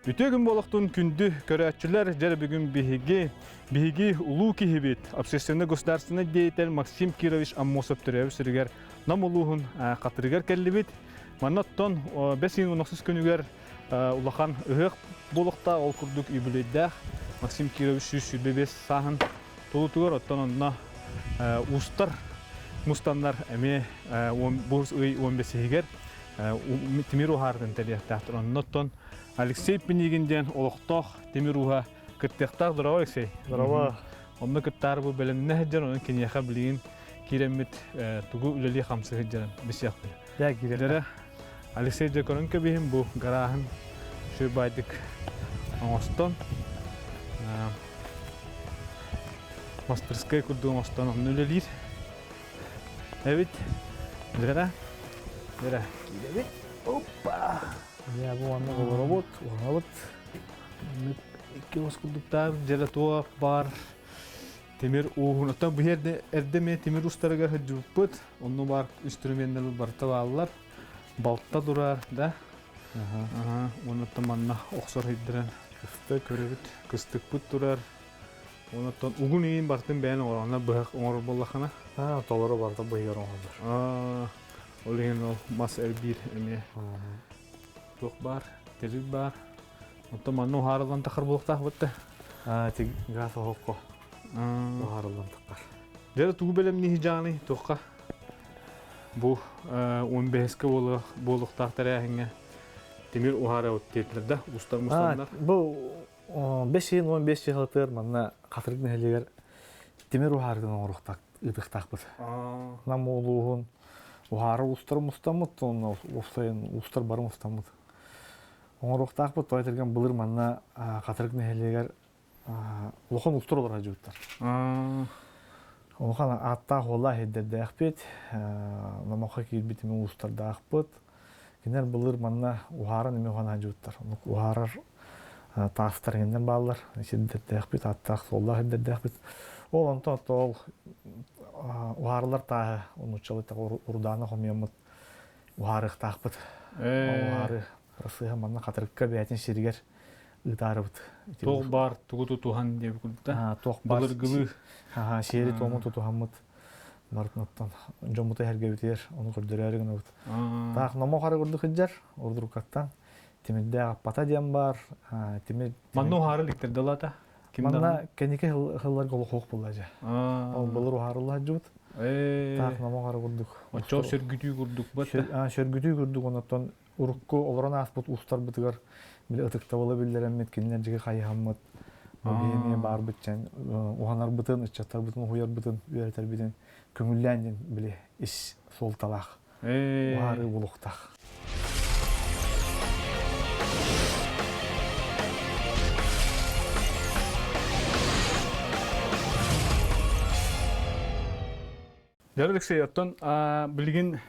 Үтүө күн буолуохтун күндү көрөөччүлэр, дьэ бүгүн биһиги, биһиги улуу киһибит, общественный государственный деятель Максим Кирович Аммосов төрөөбүт сиригэр Нам улууһун Хатырыгар кэллибит. Манна оттон бэс ыйын онохсус күнүгэр улахан ыһыах буолуохтаах, ол курдук юбилейдээх Максим Кирович 125 сааһын туолуутугар оттон онно уустар мустаннар эмиэ бу ый 15-иһигэр тимир уһаартын тэрийиэхтээхтэр. Онно оттон Алексей Пинигин диэн олохтоох тимир ууһа кыттыахтаах. Здорово, Алексей. Здорово. Онно кыттаары бу бэлэмнэ сылдьар, онон киниэхэ билигин киирэммит тугу үлэлии хамсыы сылдьарын билсиэхпит. Дьэ, киирэллэр. Алексей дьэ көрөн кэбиһин бу гарааһын сүрбайдык оҥостон мастерскай курдук оҥостон онно үлэлиир эбит. Дьэрэ, дьэрэ киирэбит. Оппа! Дьэ, бу маннык олоробут, уһанабыт. Маннык икки ос курдуктаах дьэрэ туох баар тимир ууһун. Оттон бу эрдэ, эрдэ эмиэ тимир устарыгар сылдьыбыппыт. Онно баар инструменнар барыта бааллар. Балта турар, да? Аха. Онуттан манна охсор ыйдыран Кыстык. көрөбүт. Кыстыкпыт турар. Онуттан угун иин бартын бэйэн оҥоронно быһах оҥорор буоллахына. Аа, толору барыта быһыгар оҥордор. Аа, ол иһин ол мас эрбиир эмиэ туох баар, тэрил баар. Оттон манна уһаарыллан тахар буолуохтаах бытта. Аа, ити газ оһоххо уһаарыллан тахар. Дьэ, тугу бэлэмнииһи дьааны туохха? Бу 15-ке буолуохтаах тэрээһиҥҥэ тимир уһаара диэтилэр да, устар мустаннар. Бу 5 ыйын 15 чыһылатыгар манна Хатырык нэһилиэгэр тимир уһаарытын оҥоруохтаах ыытыахтаахпыт. Нам улууһун уһаара устар мустаммыт, онно уопсайын устар бары мустаммыт. Оҥоруохтаахпыт, тоҕо этэргэн былыр манна Хатырык нэһилиэгэр улахан устар олорор дьыбыттар. Улахан ааттаах уоллаах ирдэрдээхпит, номоххо киирбит эми уустардаахпыт. Кинилэр былыр манна уһааран эми уһаан дьыбыттар. Уһаарар таастар иҥэннэр бааллар. Сирдэрдээхпит, ааттаах суоллаах ирдэрдээхпит. Ол онтон ол уһаарылар тааһы нууччалыы урдаана хомуйаммыт уһаарыахтаахпыт. Уһаары сыыһа манна хатырыкка бэйэтин сиригэр ыытаарыбыт. Туох баар тугу тутуһан диэбит курдук да? Туох баар былыргылыы. Сиэри-туому тутуһаммыт барытын дьоммуту эһэргэбитигэр ону көрдөрөөрү гынабыт. Таах номох ары курдук сылдьар, урдурукаттан тимирдээх аппата диэн баар. Тимир Манна уһаары иликтэр далата. Манна кэнники хылларга олохуох буолла дьэ. Ол былыр уһаарылла сылдьыбыт. Таах номох ары курдук. Оччо сөргүтүү курдук бат. Сөргүтүү курдук оннуттан урукку олорон ааспыт уустарбытыгар били ытыктабылы биллэрэммит, кинилэр дьиги хайыһаммыт, бу биһи эмиэ баарбыт дьэн уһанарбытын, ыччаттарбытын уһуйарбытын, үөрэтэрбитин көҥүллээн диэн били ис суолталаах уһаарыы булуохтаах. Дьэ, Алексей, оттон билигин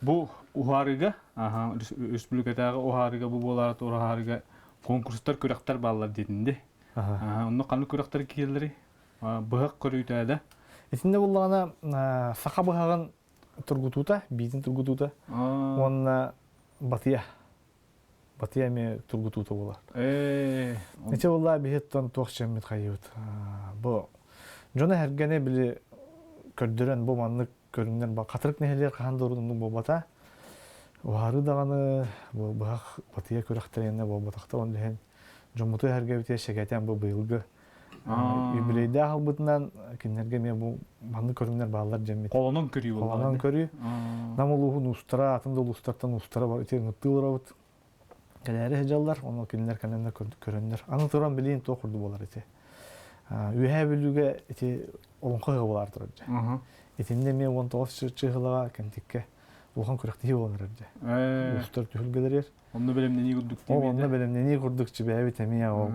бу уһаарыыга, республикатааҕы уһаарыыга бу буолаары уһаарыыга конкурстар, күрэхтэр бааллар диэтин Онно ханнык күрэхтэр киирэллэрий? Быһах көрүүтэ да? Итиннэ буллаҕына саха быһаҕын тургутуута, биитин тургутуута уонна батыйа. Батыйа эмиэ тургутуута буолар. Ити буолла биһиттэн туох чэммит хайыбыт. Бу дьоно эргэни били көрдөрөн бу маннык көрүҥнэр ба хатырык нэһилиэр хаһан да урут оннук буолбата. Уһаарыы даҕаны бу быһах батыйа күрэхтэринэ буолбатахта он иһин дьоммуту эһэргэбитигэр сэгэтэн бу быйылгы юбилейдаах ылбытынан кинилэргэ эмиэ бу маннык көрүҥнэр бааллар дьэммит. Холонон көрүү буолла. Холонон көрүү. Нам улууһун уустара, атын да улуустартан уустара бар ити ыҥыттыы олоробут. Кэлээри сылдьаллар, ону кинилэр кэлэннэр көрөннөр. Аны туран билиин туох курдук буолар ити. Үөһээ Бүлүүгэ ити олоҥхо ыһыаҕа буолаар турар дьэ. Итиннэ эмиэ 19 чыһылаҕа Кэнтиккэ улахан күрэхтэһии буолан эрэр дьэ. Уустар түһүлгэлэригэр. Онно бэлэмнэнии курдук Ол онно бэлэмнэнии курдук чибээбит эмиэ ол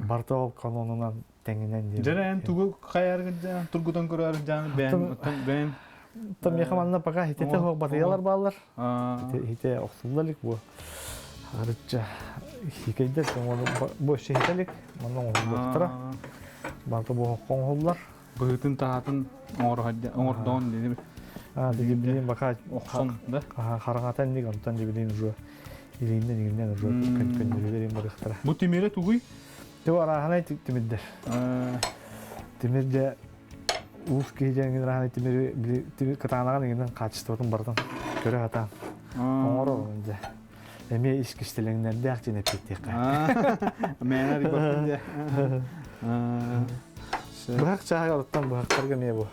барыта ол канонунан тэҥинэн диэн. Дьэ эн тугу хайааргын дьаан тургутан көрөөрүн дьаан бэйэн бэйэн Там миэхэ манна пока хитете хоох батыйалар бааллар. Хите охсулла илик бу. Арычча хикейдер бу өссө хите илик. Манна оҥоһуллуохтара. Барыта бу оҥоһуллар. Быһыытын таһаатын оҥордоон диэн А, билин бака охсон да хараҥата инник онтон билин уже. Илииннэн иҥиннэн уже көннөрүүлэр барыахтара. Бу тимирэ тугуй? Ту арааһынай тимирдэр. Тимир дьэ уус киһи дьэҥин арааһынай тимири били кытаанаҕын иҥинэн хаачыстыбатын барытын көрө сатаан оҥорор дьэ. Эмиэ ис кистэлэҥнэрдээх диэн эппиэттиэххэ. Мээнэ рибатын дьэ. Быһах чааһыгар оттон быһахтарга эмиэ бу.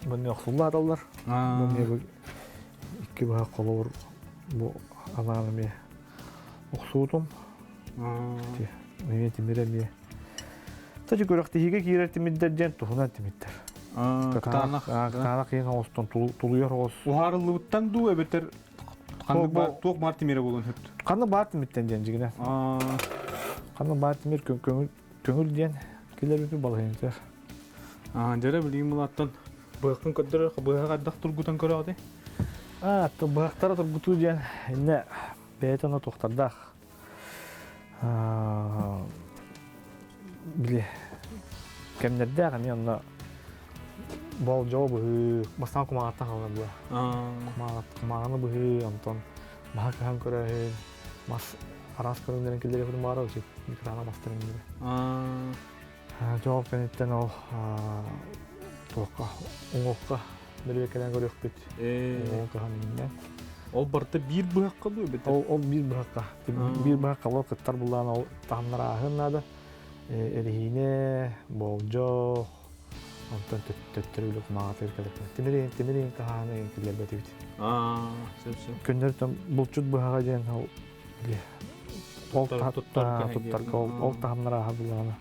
Бу охсуллааталлар. Бу эмиэ бу икки быһах холобур бу анаан эмиэ охсуутум. Эмиэ тимир эмиэ. Тачы күрэхтэһиигэ киирэр тимирдэр диэн туһунан тимирдэр. Кытаанах. Кытаанах иһин оҕустан тулуйар оҕус. Уһаарыллыбыттан дуу эбэтэр ханнык баар туох баар тимирэ буолуон сөп? Ханнык баар тимиртэн диэн дьигинэ. Ханнык баар тимир көҥүл көҥүл диэн килэрбиппит балаһыанньатыгар. Дьэрэ билигин булааттан быһаххын көрдөрөр быһах ардах тургутан көрөҕүтүй? Аа, быһахтара тургутуу диэн иннэ бэйэтэ ону туохтардаах били кэмнэрдээх эмиэ онно болдьоҕу быһыы бастаан кумааҕыттан хаалар була кумааҕыны быһыы онтон маһа кыһан көрөөһүн мас араас көрүҥнэрин киллэриэхпитин баҕарабыт экрана мастарын диэри Дьол кэнниттэн ол туохха уҥуохха бөрүөкэлээн көрүөхпүт. Уҥуоҕу кыһан иҥнэн. Ол барыта биир быһахха дуу эбэтэр? Ол, ол биир быһахха. Биир быһахха ол кыттар буллаан ол таһымнар ааһыан наада. Эриһиинэ, болдьох, онтон төттөрү үлэ кумааҕытыгар кэлэр. Тимир тимир хаһааны киллэрбэтибит. Аа, сөп сөп. Көннөрүтэн булчут быһаҕа диэн ол ол туттарга ол таһымнар ааһар буллаҕына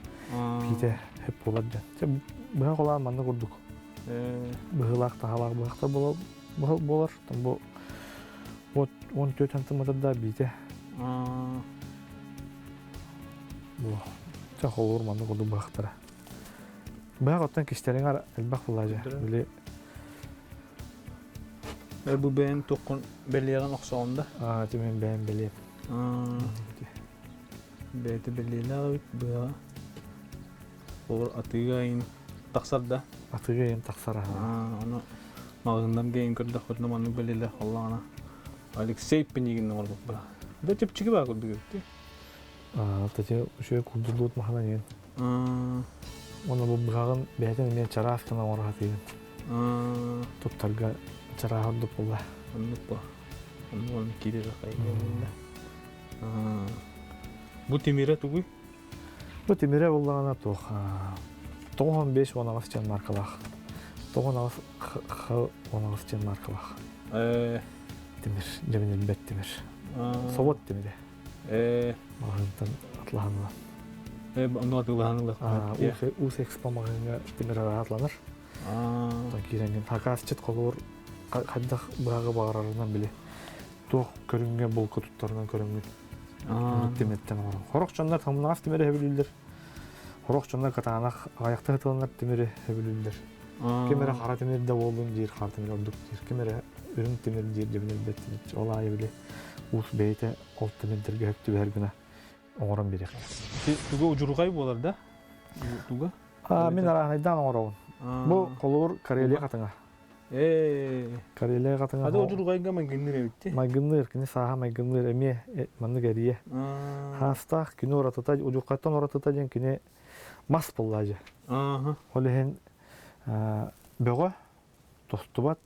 биитэ хөп буолар диэн. Быһах олаан манна курдук быһыылаах таһалаах быһахтар буолар. Бу вот 14 сантиметрда биитэ. Бу чэ холуур манна курдук быһахтара. Быһах оттон кистэлэҥэр элбэх булаажа. Били Бу бэйэн туоххун бэлиэҕин охсоҕун да? Аа, ити мин бэйэм бэлиэм. Бэйэтэ бэлиэлээх эбит быһаҕа. Ол атыыга иин тахсар да? Атыыга иин тахсар аһа. Аа, ону маҕаһыыннарга иин көрдөхпүтүнэ маннык бэлиэлээх буоллаҕына Алексей Пинигин оҥорбут быһа. Да чэпчэки баа курдук эбит Аа, тати үчүгэй курдуллубут маһынан иин. Уонна бу быһаҕын бэйэтин эмиэ чараас гына оҥоро сатыыбын. Туттарга чарааһа ордук буолла. Оннук бу. Оннук оннук киирэр хайгыылла. Бу тимирэ тугуй? Бу тимирэ буоллаҕына туох 95 18 диэн маркалаах. 98 Х 18 диэн маркалаах. Тимир, дьэбинирбэт тимир. Собот тимирэ. Маҕаһыынтан атлаһан ылан. Онно атыылаһан ылыахха. Уус Экспо маҕаһыыҥҥа тимир арааталанар. Онтон киирэҥҥин хакаасчыт холобур хайдах быһаҕы баҕарарынан били туох көрүҥҥэ булка туттарынан көрөҥҥүн оннук тимиртэн оҥорон. Сорох дьоннор хамнаҕас тимири сөбүлүүллэр. Сорох дьоннор кытаанах аҕыйахта сытыланар тимири сөбүлүүллэр. Ким эрэ хара тимир да буоллун диир, хара тимир ордук диир. Ким эрэ үрүҥ тимир диир дьэбинирбэт тимир. Ол аайы били уус бэйэтэ ол тимирдэргэ сөп түбэһэр гына оҥорон биэриэх. Ити туга удьурҕай буолар да? Туга? Мин арааһынайдаан оҥоробун. Бу холобур Карелия хатыҥа. Карелия хатыҥа. Ады удьурҕайга майгынныыр эбитти. Майгынныыр, кини сааһа майгынныыр эмиэ маннык эрийэ. Хаастаах кини уратыта, удьурҕайтан уратыта диэн кини мас буолла дьэ. Ол иһин бөҕө тостубат,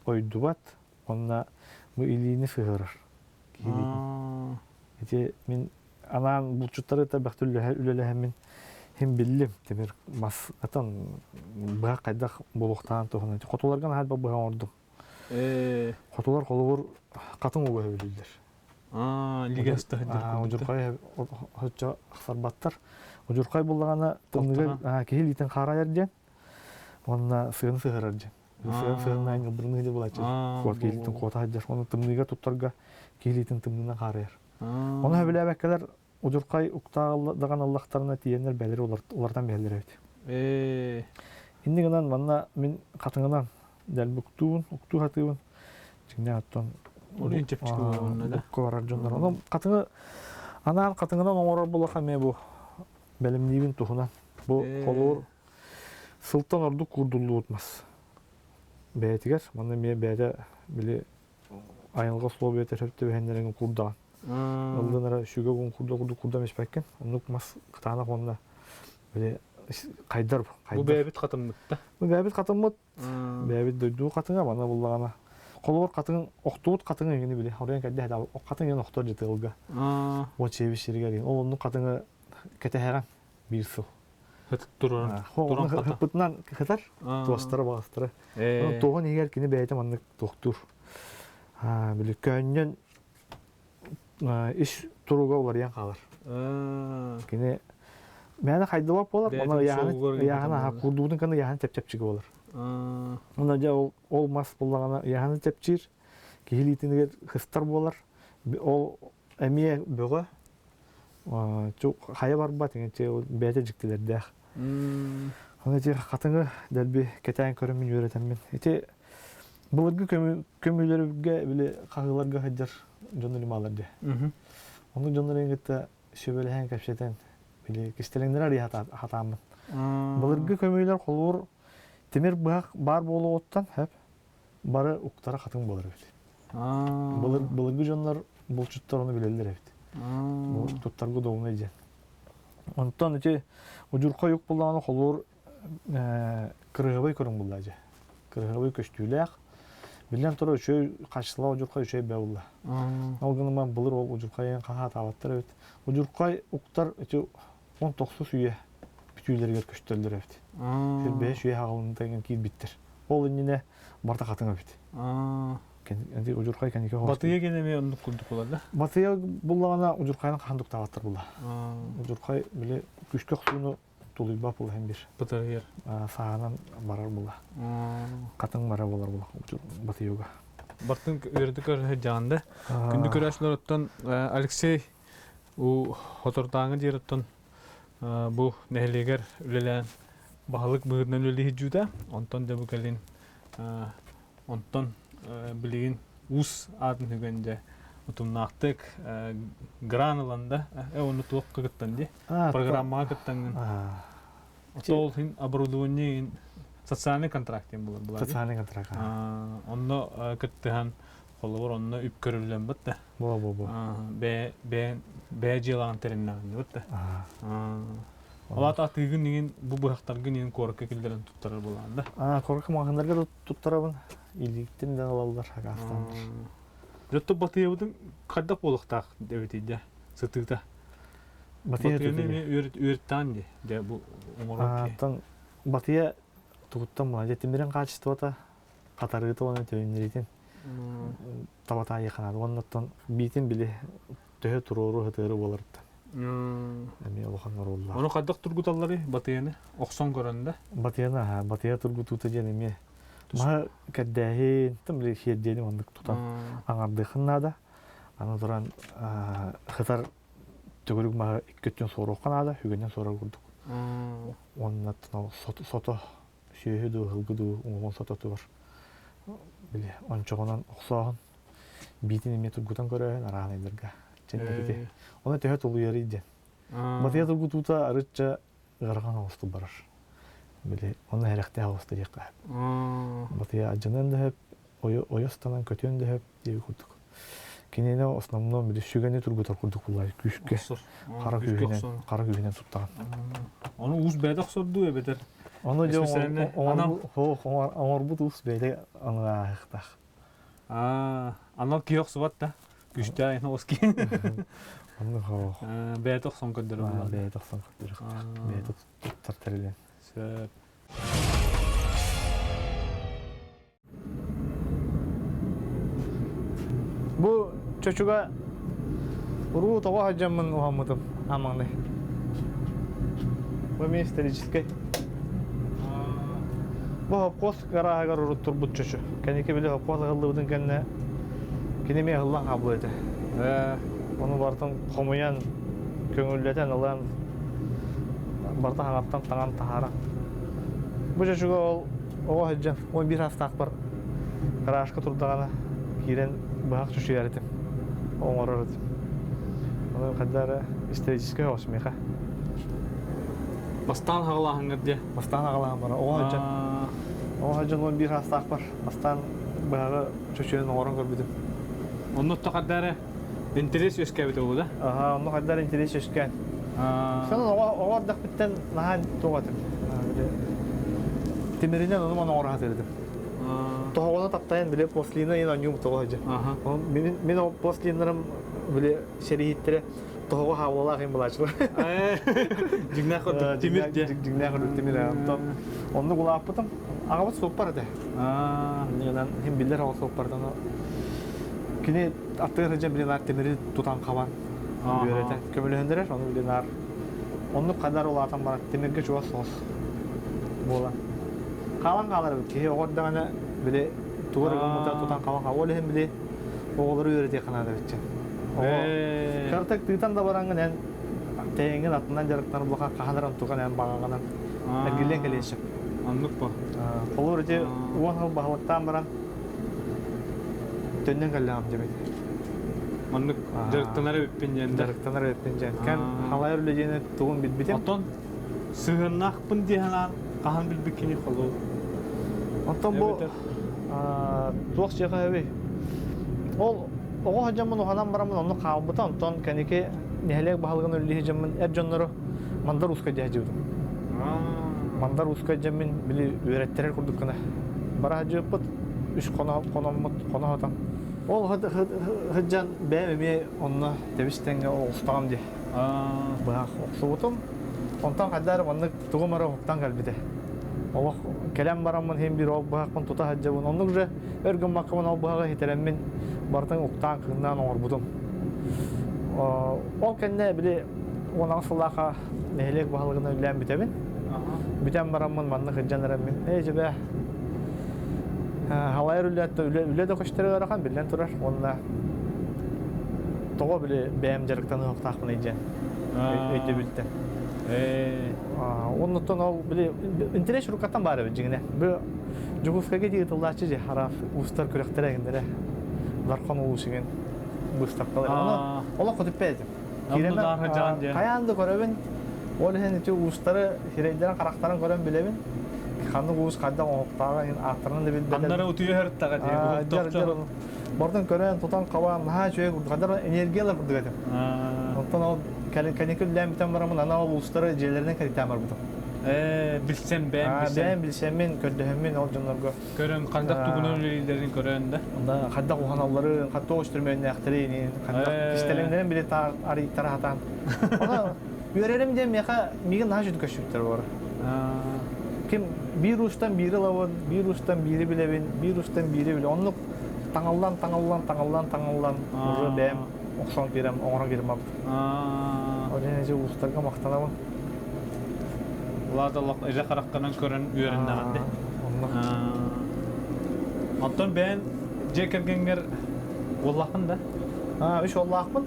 ойдубат уонна бу илиини сыһыарар киһи Ити мин анаан булчуттары элбэхтик үлэлэһэммин иһин биллим тимир мас атын быһах хайдах буолуохтааҕын туһунан хотуларга наһаа элбэх быһах оҥордум. Хотулар холобур хатыҥ уга сөбүлүүллэр. Удьурхай оччо ахсарбаттар. Удьурхай буллаҕына тымныыга киһи илиитин хаарайар диэн уонна сыаны сыһарар диэн. Сыан сыаннаан ньылбырыныы да булааччы. Куот киһилиитин куота сылдьар. Ону тымныыга туттарга киһилиитин тымныынан хаарыйар. Ону сөбүлээбэккэлэр удьурхай уктааҕы даҕаны ыллахтарына тиийэннэр бэлэри уларытан биһэллэр эбит. Инник гынан манна мин хатыҥынан дэлби уктуубун, уктуу сатыыбын. Дьиҥнээх оттон укка барар дьоннор. Онон хатыҥы анаан хатыҥынан оҥорор буоллахха эмиэ бу бэлэмниибин туһунан. Бу холуур Сылтан ордук куурдуллубут мас. Бэйэтигэр, манна эмиэ бэйэтэ били айылҕа условията сөп түбэһиннэрин куурдаҕын. Ыллын эрэ сүгэ угун курдук курдук курдам испэккин. Оннук мас кытаанах уонна били хайдар Бу бэйэбит хатыммыт да. Бу бэйэбит хатыммыт. Бэйэбит дойду хатыҥа манна буллаҕына. Холобур хатыҥ охтубут хатыҥы иҥини били хоруйан кэрдэ хатыҥ иҥин охтор дьэ тыалга. Уот сиэбит сиригэр ол оннук хатыҥы кэтэһэҕин биир сыл. Туран туран хыппытынан хытар туостара баҕастара. Туоҕун иһигэр кини бэйэтэ маннык туохтуур. Били көөнньөн ис туруга уларыйан хаалар. Кини мээнэ хайдыбат буолар, онно ыйааһын аха курдубутун кэннэ ыйааһын чэпчэпчиги буолар. Онно дьэ ол, ол мас буллаҕына ыйааһыны чэпчиир, киһи илиитинигэр хыстар буолар. Ол эмиэ бөҕө, хайа барбат, бэйэтэ дьиктилэрдээх. Аны ити хатыҥы дэлби кэтээн көрөммүн үөрэтэммин. Ити былыргы көмүүлэргэ били хаһыыларга сылдьар дьон илимаалар дии. Ону дьоннорун кытта сүбэлэһэн кэпсэтэн били кистэлэҥнэри арыйа хатааммын. Былыргы көмүүлэр холуур тимир быһах баар буолуоҕуттан хөп бары уктара хатыҥ буолар эбит. Былыр, былыргы дьоннор булчуттар ону билэллэр эбит. Бу туттарга удобнай диэн. Онтон ити удьурхай ук буллаҕына холуур кырыһабай көрүҥ булла дьэ. Кырыһабай көстүүлээх. Биллэн турар үчүгэй хаачыстыбалаах удьурхай үчүгэй бэ булла. Ол гынан былыр ол удьурхайын хаһаатаабаттар эбит. Удьурхай уктар ити 19 үйэ бүтүүлэригэр көстөллөр эбит. Сирбэһэ үйэ хаҕылынтан киирбиттэр. Ол иннинэ барта хатыҥ эбит. Удьурхай кэнники Батыйа гэн эмиэ оннук курдук буолар да? Батыйа буллаҕына удьурхайын хаһан дуктаабаттар була. Удьурхай били күүскэ охсууну тулуйбат була иһин бир. Бытарыйар. Саанан барар була. Хатыҥ бара болар була Батыйуга. Бартын үөрдү көрө дьаанда. Күндү көрөөччүлэр оттон Алексей у хотордааҥы диэриттэн бу нэһилиэгэр үлэлээн баһылык быһыытынан үлэлии сылдьыбыта. Онтон дьэ бу кэлин онтон билигин уус аатын үгэн дьэ утумнаахтык гран ылан да ону туохха кыттан дии программаҕа кыттаҥҥын ол иһин оборудование социальный контракт диэн буолар социальный контракт онно кыттыһан холобур онно үп көрүллэн бытта бо бо бо бээ бээ бээ дьыалаҕын тэриннэҕин бытта ол аата атыыгын иҥин бу быһахтаргын иҥин куоракка киллэрэн туттарар буолаан да куоракка маҕаһыыннарга туттарабын илииттэн да ылаллар акаастааннар Дьэ батыйабытын хайдах буолуохтаах эбитий дьэ сытыыта Батыйа Батыйаны эмиэ үөртээн дии дьэ бу оҥорор киһи Аттан батыйа тугуттан була дьэ тимирин хаачыстыбата хатарыыта уонна төөннөрүтүн таба таайыаханаат уонна оттон биитин били төһө туруору сытыары буоларыттан эмиэ улахан оруоллаах. Ону хайдах тургуталларый батыйаны охсон көрөн да? Батыйаны аха батыйа тургутуута диэн эмиэ маһы кэрдээһин тым били сиэрдиэни маннык тутан аҥардыаххын наада. Аны туран хытар төгүрүк маһы икки өттүн суоруохха наада, үгэннэн суорар курдук. Уонна сото сүөһү дуу, сылгы дуу уҥуоҕун сототугар били ончоҕунан охсооһун биитин эмиэ тургутан көрөөһүн арааһынайдарга чэннэкити. Оны төһө тулуйарый диэн. Батыйа тургутуута арычча ыарахан оҕустук барар. Били онно эрэхтээх оҕуста диэххэ сөп. Батыйа алдьаныан да сөп, ойостанан көтүөн да сөп диэби курдук. Кинини основном били сүгэни тургутар курдук буллар күүскэ хара күүһүнэн хара күүһүнэн туттаҕын. Ону уус бэйэтэ охсордуу эбэтэр Ону дьэ оҥорбут уус бэйэтэ аныаһыктаах. Анал киһи охсубат да күүстээх оҕус киһи. Оннук хоох. Бэйэтэ охсон көрдөрөр. Бэйэтэ охсон көрдөрөр. Бэйэтэ туттар тэрилин. Сөп. Бу чочуга уруу тоҕо сылдьаммын уһаммытым аманы. Бу эмиэ историческай. Бу хопкуос гарааһыгар урут турбут чочу. Кэнники били хопкуос ыһыллыбытын кэннэ кини эмиэ ыһыллан хаалбыт этэ. Ону барытын хомуйан, көҥүллэтэн ылан, барыта хаҥаттан таҥан таһааран. Бу чочуга ол Оҕо сылдьан 11 саастаахпар гаражка турдаҕына киирэн быһах чочуйар этим, оҥорор этим. Ону хайда эрэ историческай оҕус миэхэ. Бастаан аҕалааһыҥҥар диэ? Бастаан аҕалааһын бара. Оҕо сылдьан. Оҕо сылдьан 11 саастаахпар бастаан быһаҕы чочуйан оҥорон көрбүтүм. Онно хайда эрэ? Интэриэс үөскээбитэ буолуо да? Аха, онно хайдар интэриэс үөскээн. Сон оҕо оҕо эрдэхпиттэн наһаа туох этим. Тимиринэн ону маны оҥоро сатыырдым. Тоһоҕону таптайан били пластилина иин оонньуум тоҕо сылдьар. Мин мин ол пластилиннарым били сэрииһиттэрэ тоһоҕо хаалалаах иин булааччылар. Дьиҥнээх курдук тимир диэ. Дьиҥнээх курдук тимир. Онтон оннук улааппытым. Аҕабыт суоппар этэ. Иннинэн иһин биллэр оҕо суоппардан кини аттыгар сылдьан били наар тимири тутан хабан үөрэтэн көмөлөһүннэрэр ону били наар оннук хадар улаатан баран тимиргэ чугас соҕус буолан хаалан хаалар эбит киһи оҕо эрдэҕинэ били тугу эрэ гыммыта тутан хабан хаал ол иһин били оҕолору үөрэтиэххэ наада эбит оҕо кыратык тыытан да бараҥҥын эн тэйэҥҥин атынан дьарыктанар буоллахха хаһан эрэ онтуган эн баҕаҕынан эргиллэн кэлиэн сөп. Оннук бу. Холобур ити 10 сыл баһылыктаан баран төннөн кэллэҕим диэбит. Оннук дьарыктанар эбиппин диэн. Дьарыктанар эбиппин диэн. Кэм халайар үлэ диэни тугун билбитим. Оттон сыһыаннаахпын дии санаан хаһан билбиккиний холобур? Оттон бу туох сиэхэ эбий? Ол оҕо сылдьаммын уһанан бараммын онно хаалбыта. Онтон кэнники нэһилиэк баһылыгын үлэлии сылдьаммын эр дьоннору Мандар Ууска дьэ сылдьыбытым. Мандар Ууска дьэммин били үөрэттэрэр курдук гына бара сылдьыбыппыт. Үс хоно хономмут хоно сытан. Ол сылдьан бэйэм эмиэ онно тэбис тэҥҥэ оҕустаҕым дии. Быһах охсубутум. Онтон хайдах эрэ маннык тугум эрэ уһуктан кэлбитэ. Олох кэлэн бараммын иһин биир ол быһахпын тута сылдьабын. Оннук уже өр гыммаккабын ол быһаҕы хитэрэммин барытын уктаан кыҥнаан оҥорбутум. Ол кэннэ били 18 сыллаахха нэһилиэк баһылыгынан үлэлээн бүтэбин. Бүтэн бараммын манна сылдьан эрэммин, ээ дьэбэ халайар үлэ үлэ да көстөр ыарахан биллэн турар уонна тоҕо били бэйэм дьарыктаныахтаахпыный диэн өйдөбүлтэн. Оннуттан ол били интэриэс рукаттан баар эбит дьиҥинэ. Бу Дьокуускайга дии ыытыллааччы дьэ араас уустар күрэхтэрэ эҥиннэрэ Дархан улуус иҥин быыстапкалар. Ону олох көтүппэт этим. Киирэмэ хайаан да көрөбүн. Ол иһин ити уустары сирэйдэрин харахтарын көрөн билэбин. Ханнык уус хайдах оҥоһуктааҕа иһин ааттарын да билбэтим. Аннары утуйа сырыттаҕа дии. Бардын көрөн, тутан хабан, наһаа үчүгэй курдук. Хандар энергиялар курдук этим. Онтон ол кэнники үлэлээн бүтэн бараммын ана ол уустары дьиэлэринэн кэлиттээн барбытым. Ээ, билсэн бэйэм билсэн. Бэйэм билсэммин, көрдөһөммүн ол дьоннорго. Көрөн, хайдах тугунан үлэлииллэрин көрөн да. Да, хайдах уһаналларын, хайдах үстүрүмүөннээхтэрин, хайдах кистэлэҥнэрин били арыйтара сатаан. Ону үөрэрим диэн миэхэ миигин наһаа үчүгэй көстүбүттэр буолар. Ким биир уустан биири ылабын, биир уустан биири билэбин, биир уустан биири билэ. Оннук таҥаллан, таҥаллан, таҥаллан, таҥаллан уже бэйэм охсон киирэн, оҥорон киирэн барбытым. Ол иһин ити уустарга махтанабын. Улаат олох илэ харахтанан көрөн үөрэннэҕин дии. Оннук. Оттон бэйэн дьиэ кэргэҥҥэр уоллааххын да? Үс уоллаахпын.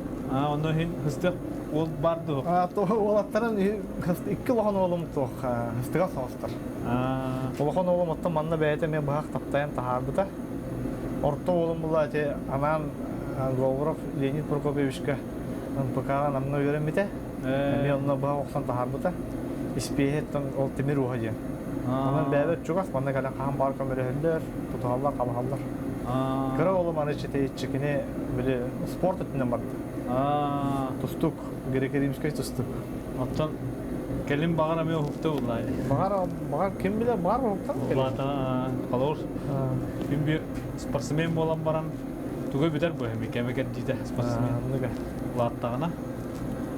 Онно иһин хыстык уол бар дуо? Уолаттарым икки улахан уолум туох хыстыга соҕустар. Улахан уолум оттон манна бэйэтэ эмиэ быһах таптайан таһаарбыта. Орто уолум була ити анаан Говоров Леонид Прокопьевичка НПК-ҕа Намҥа үөрэммитэ. Эмиэ онно быһах охсон таһаарбыта. Испиэһэттэн ол тимир ууһа диэн. Онон бэйэбэр чугас, манна кэлэн хаһан баар көмөлөһөллөр, тутуһаллар, хабаһаллар. Кыра уолум аны читейчи кини били спорт өттүнэн барда. Тустук, греко-римскэй тустук. Оттон кэлин баҕар эмиэ уһукта буллаа. Баҕар, баҕар ким билэр, баҕар уһуктар. Улаата, холобур, күн биир спортсмен буолан баран тугу бүтэр бу эми кэмэ кэрдиитэ спортсмен. Улааттаҕына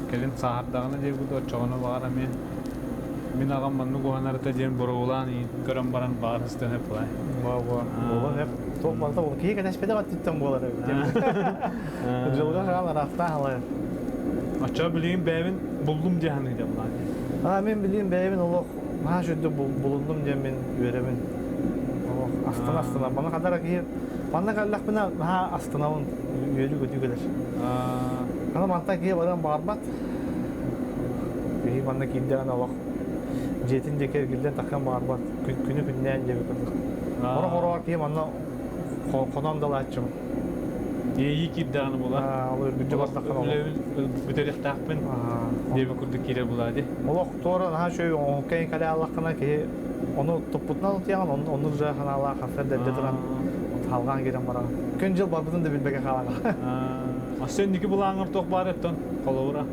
Кэлин сааһырдаҕына диэбит оччоҕуна баҕар эмиэ мин аҕам маннык уһанарыта диэн боруобулаан көрөн баран баҕар сыстыан сөп буолай. Буолан сөп. Туох барыта ол киһи кэтэспэтэх өттүттэн буолар эбит. Дьылга хаан араастаах алайар. Оччоҕо билигин бэйэбин буллум дии саныыр булаан. Аа мин билигин бэйэбин олох наһаа сүрдүк булуннум диэн мин үөрэбин. Олох астына астына. Манна хадара киһи манна кэллэхпинэ наһаа астынабын үөрүү-көтүү кэлэр. Аны мантан киһи барыан баҕарбат. Киһи манна киирдэҕинэ олох дьиэтин диэки эргиллэн таххан баҕарбат. Күнү күннээн диэбит курдук. Орох-ороҕор киһи манна хонон далааччыбын. Иэйии киирдэҕинэ буолар. Ол үргүччү бардаххына Үлэбин бүтэриэхтээхпин диэбит курдук киирэр буолаа дии. Олох туора наһаа үчүгэй оҥоһукка кэлэ аллаххына киһи ону туппутунан утуйаҕын, оннук дьэ санаалаах хасар дэддэ туран халҕаан киирэн бараҕын. Күн-дьыл барбытын да билбэккэ хаалаҕын. Өссө инники былааҥҥар туох баар эттон холобура?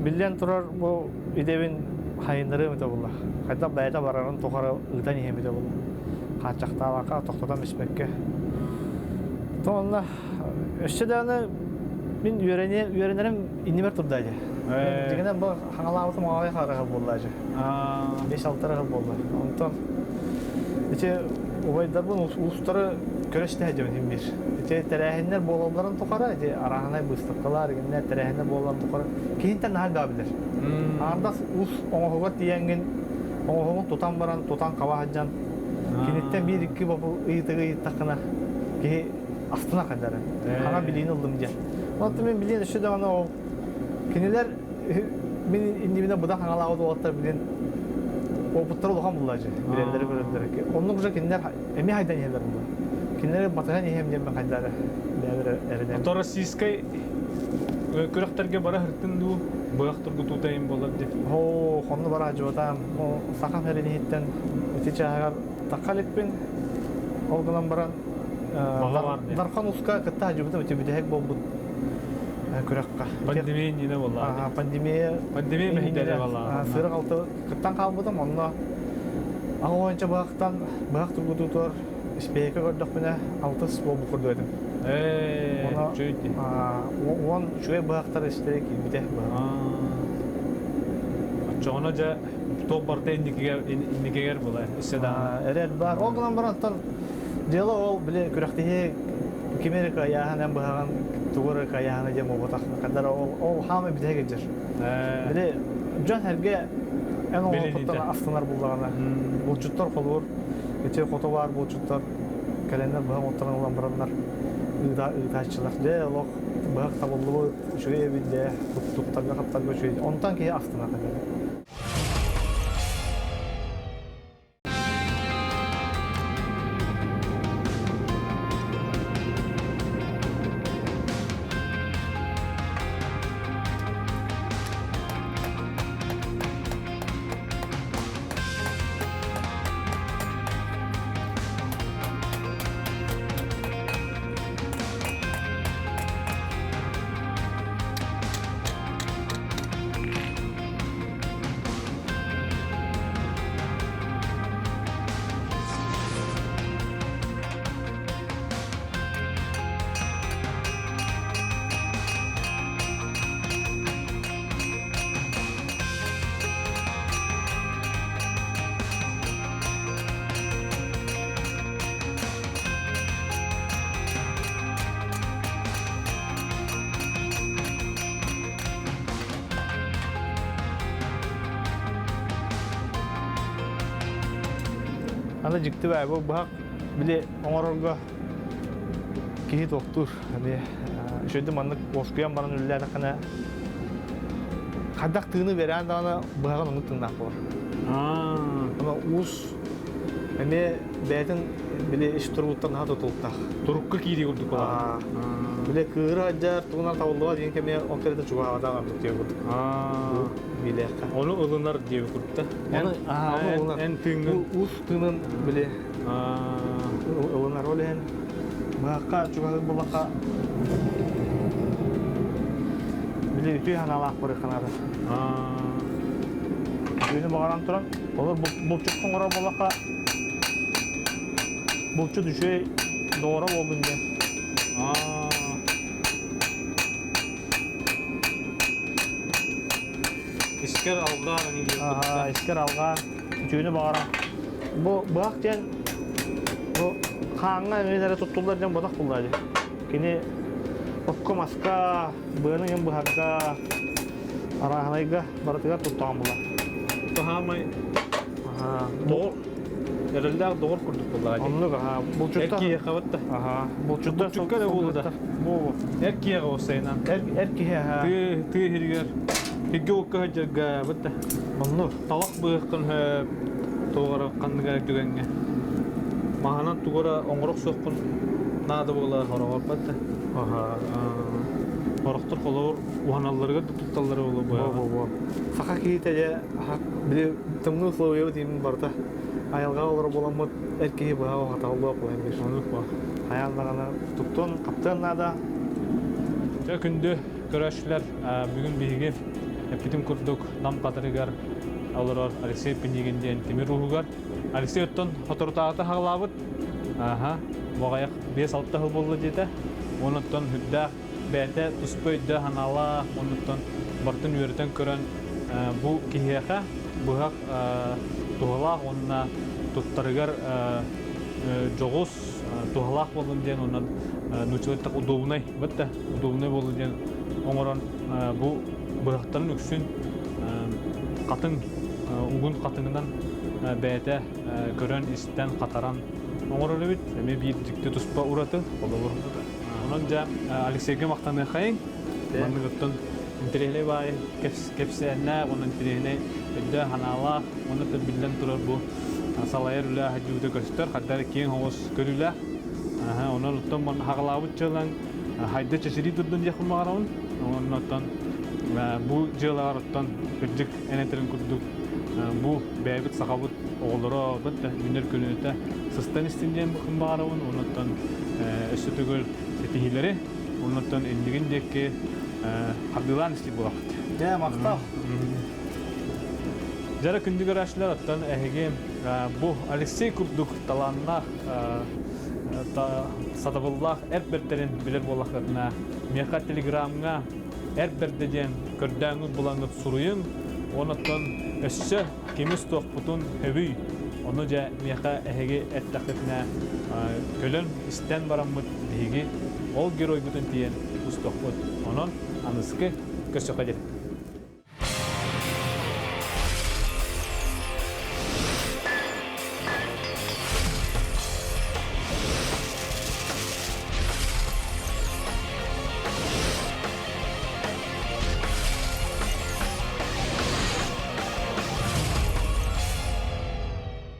Биллэн турар, бу идэбин хайыннарыам этэ буолла. Хайдах бэйэтэ барарын тухары ыытан иһэм этэ буолла. Хааччахтаабакка, тохтотон испэккэ. Онно өссө даҕаны мин үөрэниэ үөрэнэрим иннибэр турда дии. Дьиҥинэн бу хаҥалаабытым аҕай харыһыл буолла дьэ. 5-6 эрэ буолла. Онтон ити убайдарбын уустары көрө-истэ сылдьабын син биир. Ити тэрээһиннэр буолалларын тухары, ити арааһынай быыстапкалар, игиннэр тэрээһиннэр буолалларын тухары киһинтэн наһаа элбэҕи билэр. Аҥардас уус оҥоһугар тиийэҥҥин оҥоһугун тутан баран, тутан хаба сылдьан киниттэн биир-икки бопу ыйытыгы ыйыттаххына киһи астына хайдары. Хаҥа билиини ыллым диэн. Онтон мин билиэн өссө даҕаны ол кинилэр мин иннибинэ быдан хаҥалаабыт уолаттар билин опыттара улахан буллаачы билэллэри көрөллөрө оннук уже кинилэр эмиэ хайдан иһэллэр була кинилэри батыһан иһэм диэн хайдары бэйэлэрэ эрэнэбин Ото российскай күрэхтэргэ бара сыртын дуу быһах тургутуута им болар ди Оо, хонну бара дьуотаам. Саха сирин иһиттэн ити чааһыгар тахха иликпин. Ол гынан баран Дархан Уска кытта сылдьыбытым ити бүтэһик буолбут күрэххэ. Пандемия иннинэ буолла. Пандемия Пандемия мэһэйдэрэ буолла. Сыырык алты кыттан хаалбытым, онно аҕа уонча быһахтан быһах тургутуутугар испиэһэкэ көрдөхпүнэ алтыс буолбут курдук этим. Ээ, үчүгэй дии. Уон үчүгэй быһахтар истэрэ киирбитэ быһах. Оччоҕуна дьэ туох барыта инникигэр инникигэр була өссө даҕаны. Эрэл баар. Ол гынан баран оттон Дьыала ол били күрэхтэһии кими эрэ кыайааһын эн быһаҕын тугу эрэ кыайааһына диэн буолбатах. Ханна ол ол хаамай бүтэһик илдьэр. Били дьон сэргэ эн оҥорбуттан астынар буллаҕына булчуттар холуур ити хоту баар булчуттар кэлэннэр быһах оттон ылан бараннар ыытааччылар дьэ олох быһах табыллыбыт үчүгэй эбит дьэ туттарга хаптарга үчүгэй онтон киһи астынар Аны дьикти баа бу быһах били оҥорорго киһи туохтуур эмиэ үчүгэйдик маннык уоскуйан баран үлэлээтэххинэ хайдах тыыны биэрээн даҕаны быһаҕын оннук тыыннаах буолар. Аны уус эмиэ бэйэтин били ис туругуттан наһаа тутулуктаах. Турукка киирии курдук буолар. Били кыыра сылдьар, тугунан табыллыбат диэн кэмигэр ол кэрэтэ чугаһаабатах ордук диэн курдук. Билиэххэ. Ону ылынар диэби курдук да. Эн, эн, эн тыыҥҥын. Уус тыынын били ылынар ол иһин быһахха чугаһыыр буоллахха били үтүө санаалаах барыахха наада. Үтүөнү баҕаран туран, олор булчукка оҥорор буоллахха булчут үчүгэй доҕоро буоллун диэн. Искэр алҕаан Аха, искэр алҕаан, үтүөнү баҕаран. Бу быһах диэн бу хааҥҥа эмиэ эрэ туттуллар диэн бодох булла дии. Кини окко-маска, быаны иһин быһарга, арааһынайга барытыгар туттаҕын була. Хаамай доҕор эрэллээх доҕор курдук буоллаҕа дии. Оннук аха. Булчуттар Эр киһиэхэ бытта. Аха. Булчуттар Булчукка эрэ буолла да. Бу Эр киһиэхэ уопсайынан. эр эр киһи аха. Тыы тыы иһигэр хиргэ уокка сылдьарга бытта. Оннук. Талах быһыаххын сөп туох эрэ ханнык эрэ түгэҥҥэ. Маһынан тугу эрэ оҥоро охсуоххун наада буолар хороҕор бытта. Аха. Хорохтор холобур уһаналларыгар да тутталлара буолуо Во во во. Саха киһитэ дьэ били тымныы условиябыт иһин барыта айылҕаҕа олорор буоламмыт эр киһи быһа уһаталлыах буолан биир. Оннук ба. Хайаан даҕаны туттуон хаптыан наада. Дьэ, күндү көрөөччүлэр, бүгүн биһиги эппитим курдук Нам Хатырыгар олорор Алексей Пинигин диэн тимир ууһугар. Алексей оттон соторутааҕыта хаҕылаабыт. Аха, буҕайах 5-6 сыл буолла диэтэ. Онуттан үрдээх бэйэтэ туспа өйдөөх-санаалаах, онуттан барытын үөрэтэн көрөн бу киһиэхэ быһах туһалаах уонна туттарыгар дьоҕус туһалаах буоллун диэн онон нууччалыы так удобнай бытта удобнай буоллун диэн оҥорон бу быһахтарын үксүн хатыҥ угун хатыҥынан бэйэтэ көрөн истэн хатаран оҥорор эбит эмиэ биир дьикти туспа ураты холобур онон дьэ Алексейга махтаныахайыҥ манныгыттан интэриэһинэй баайы кэпсээннээх уонна интэриэһинэй өйдөөх санаалаах уонна биллэн турар бу салайар үлэ дьүүтэ көстөр, хардары киэҥ оҕус көрүүлээх. Онон оттон хаҕалаабыт дьыалаҥ хайда чэчирии турдун диэхпин баҕарабын. Онон оттон бу дьыалаҕар оттон кырдьык эн этэрин курдук бу бэйэбит сахабыт оҕолоро да үүнэр көлүөнэтэ сыстан истин диэн баҕарабын. Онон өссө төгүл ситиһиилэри, онон иннигин диэки хардыылаан истик буолахпыт. Дьэ, махтал. Дьара күндү көрөөччүлэр, оттон эһиги бу Алексей курдук талааннаах, сатабыллаах эр бэртэрин билэр буоллаххытына, миэхэ телеграмҥа эр бэрдэ диэн көрдөөҥҥүт булаҥҥыт суруйуҥ, онон өссө кими устуохпутун сөбүй, ону дьэ миэхэ эһиги эттэххитинэ көлөн истэн бараммыт биһиги ол геройгутун тиийэн устуохпут. Онон аныскы көрсөххө диэн.